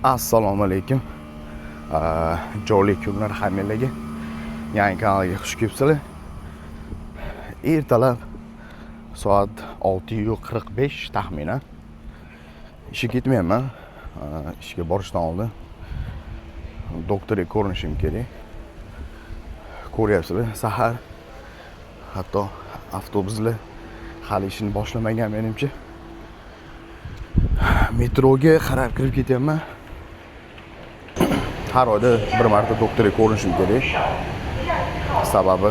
Assalomu alaykum. Jonli kunlar hammalarga. Yangi kanalga xush kelibsizlar. Ertalab soat 6:45 taxminan. Ishga ketmayapman. Ishga borishdan oldin doktorga ko'rinishim kerak. Ko'ryapsizlar, sahar hatto avtobuslar hali ishini boshlamagan menimcha. Metroga qarab kirib ketyapman. Har oyda bir marta doktorga ko'rinishim kerak. Sababi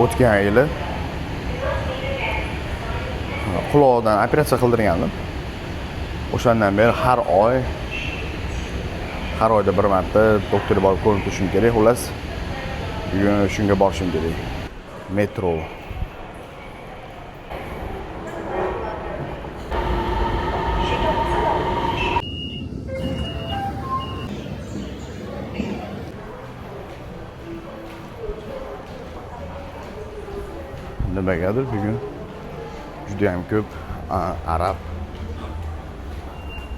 o'tgan yili quloqdan operatsiya qildirgandim. O'shandan beri har oyda bir marta doktorga borib ko'rinib turishim kerak. Xullas, bugun shunga borishim kerak. Metro. Nimagadir bugun juda ham ko'p arab,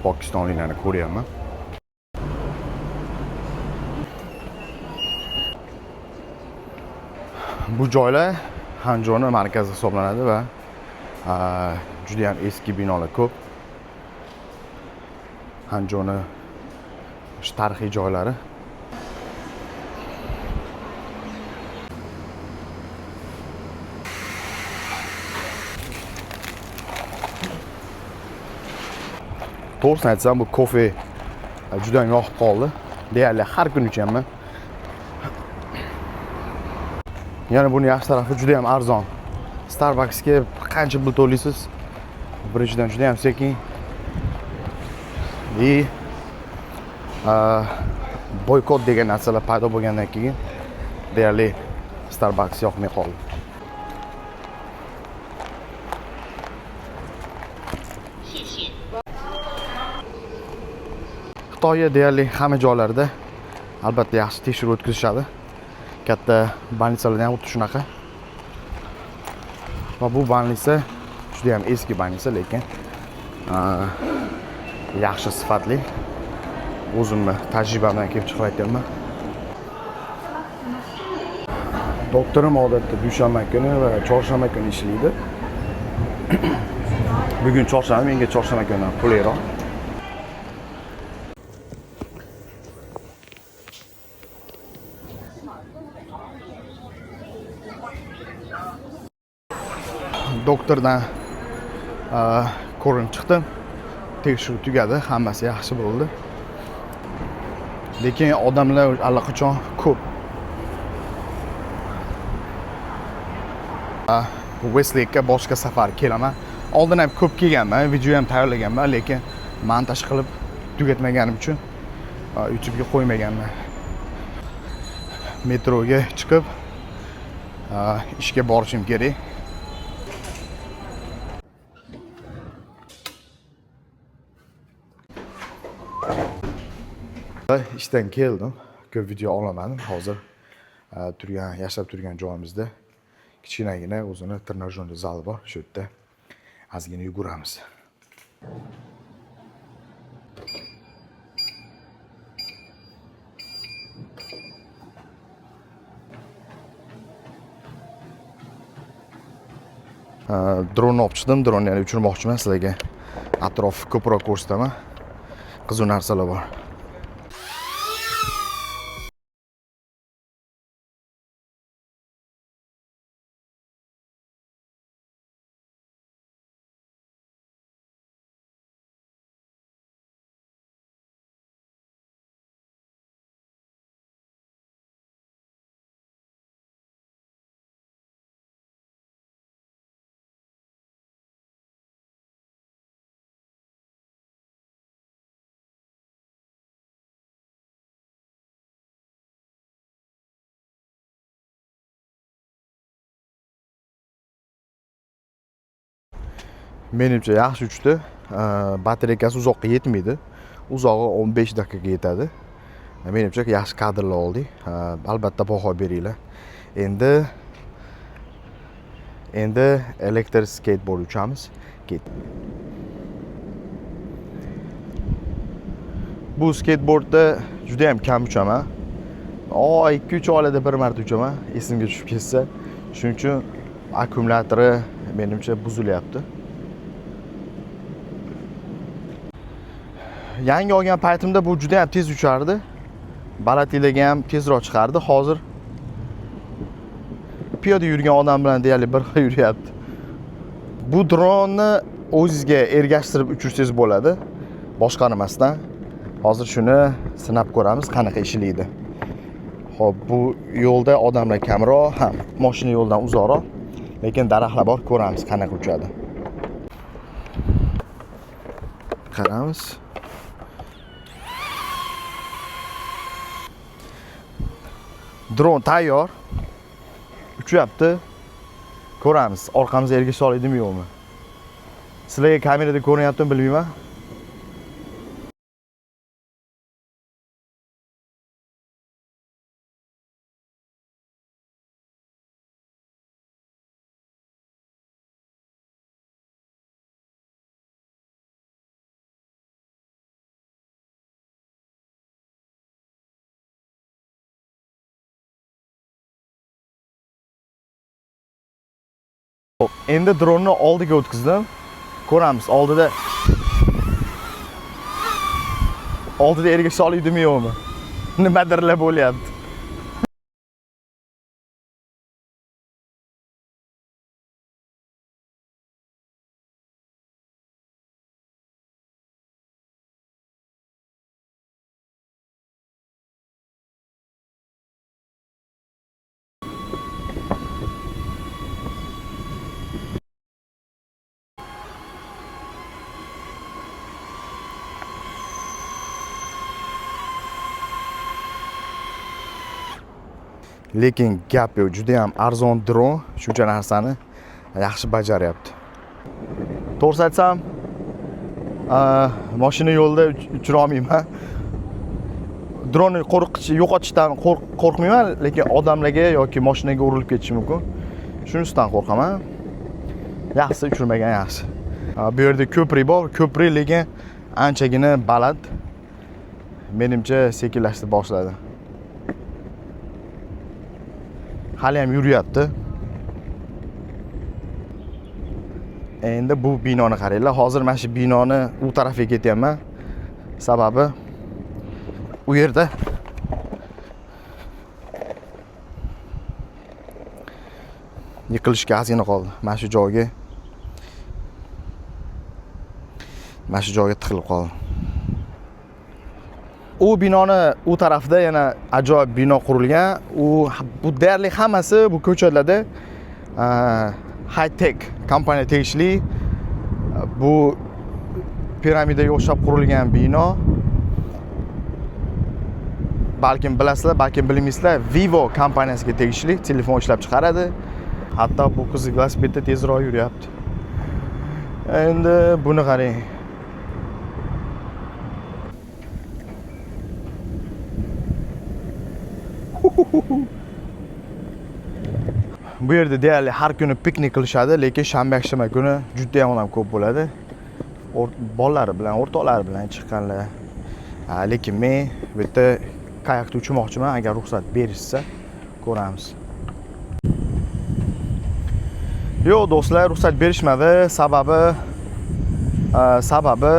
pokistonliklarni ko'ryapman. Bu joylar Xanjoni markazi hisoblanadi va juda ham eski binolar ko'p. Xanjoni shu tarixiy joylari. To'g'risini aytsam, bu kofe juda ham yoqib qoldi. Deyarli har kuni ichaman. Yana buni yaxshi tarafi juda ham arzon. Starbucksga qancha pul to'laysiz? Birinchidan juda ham sekin. И boykot degan narsalar paydo bo'lgandan keyin deyarli Starbucks yoqmay qoldi. Xitoyda deyarli hamma joylarda albatta yaxshi tekshiruv o'tkazishadi. Katta больницаlarda ham xuddi shunaqa. Va bu больница juda ham eski больница, lekin yaxshi sifatli. O'zimni tajribamdan kelib chiqib aytyapman. Doktorim odatda dushanba kuni va chorshanba kuni ishlaydi. Bugun chorshanba, menga chorshanba kuni qulayroq. Doktordan ko'rinib chiqdim. Tekshiruv tugadi, hammasi yaxshi bo'ldi. Lekin odamlar allaqachon ko'p. Westlake'ga boshqa safar kelaman. Oldin ham ko'p kelganman, video ham tayyorlaganman, lekin montaj qilib tugatmaganim uchun YouTube'ga qo'ymaganman. Metroga chiqib ishga borishim kerak. Ishdan keldim. Ko'p video olamadim. Hozir yashab turgan joyimizda kichkinagina o'zini trenajyorli zali bor. Shu yerda ozgina yuguramiz. Dronni olib chiqdim. Dronni yana uchirmoqchiman sizlarga. Atrof ko'proq ko'rsataman. Qiziq narsalar bor. Menimcha yaxshi uchdi. Batareykasi uzoqqa yetmaydi. Uzog'i 15 daqiqaga yetadi. Menimcha yaxshi kadrlar oldik. Albatta baho beringlar. Endi elektr skateboard uchamiz. Ket. Bu skateboardda juda ham kam uchaman. 2-3 oylarda bir marta uchaman, esimga tushib ketsa. Shuning uchun akkumulyatori menimcha buzilyapti. Yangi olgan paytimda bu juda ham tez uchardi. Balandliklarga ham tezroq chiqardi. Hozir piyoda yurgan odam bilan deyarli bir xil yuryapti. Bu dronni o'zingizga ergashtirib uchirsangiz bo'ladi, boshqarmasdan. Hozir shuni sinab ko'ramiz, qanaqa ishlaydi. Xo'p, bu yo'lda odamlar kamroq, ha, mashina yo'ldan uzoqroq, lekin daraxtlar bor, ko'ramiz qanaqa uchadi. Qaramiz. Dron tayyor. Uchyapti. Ko'ramiz, orqamizga ergasha oladimi yo'qmi. Sizlarga kamerada ko'rinyaptimi bilmayman. Endi dronni oldiga o'tkazdim. Ko'ramiz, oldida ergasha oladimi yo'qmi. Nimadirlar bo'lyapti. Lekin gap yo'q, juda ham arzon dron shuncha narsani yaxshi bajaryapti. To'g'risi aytsam, mashina yo'lda uchira olmayman. Dronni yo'qotishdan qo'rqmayman, lekin odamlarga yoki mashinaga urilib ketishi mumkin. Shunisidan qo'rqaman. Yaxshisi uchirmagan yaxshi. Bu yerda ko'prik bor, ko'prik lekin anchagina baland. Menimcha sekinlashni boshladi. Hali ham yuryapti. Endi bu binoni qaranglar. Hozir mana shu binoni u tarafiga ketyapman. Sababi u yerda yiqilishga ozgina qoldi. Mana shu joyga, mana shu joyga tiqilib qoldi. U binoni u tarafida yana ajoyib bino qurilgan. Bu deyarli hammasi bu ko'chalarda, high tech kompaniya tegishli. Bu piramidaga o'xshab qurilgan bino. Balkim bilasizlar, balkim bilmaysizlar, Vivo kompaniyasiga tegishli telefon ishlab chiqaradi. Hatto bu qiz velosipedda tezroq yuryapti. Endi buni qarang. Bu yerda deyarli har kuni piknik qilishadi, lekin shanba-yakshanba kuni juda ham odam ko'p bo'ladi. Bolalari bilan, o'rtoqlari bilan chiqqanlar. Lekin men bu yerda kayakda uchmoqchiman, agar ruxsat berishsa ko'ramiz. Yo'q do'stlar, ruxsat berishmadi. Sababi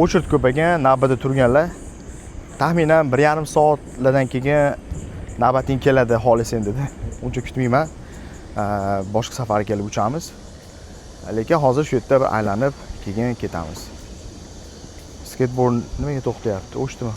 o'chirt ko'p ekan, navbatda turganlar. Taxminan bir yarim soatlardan keyin navbating keladi, xohlasang dedi. Uncha kutmayman. Boshqa safar kelib uchamiz. Lekin hozir shu yerda bir aylanib keyin ketamiz. Skateboard nimaga to'xtayapti? O'chdimi?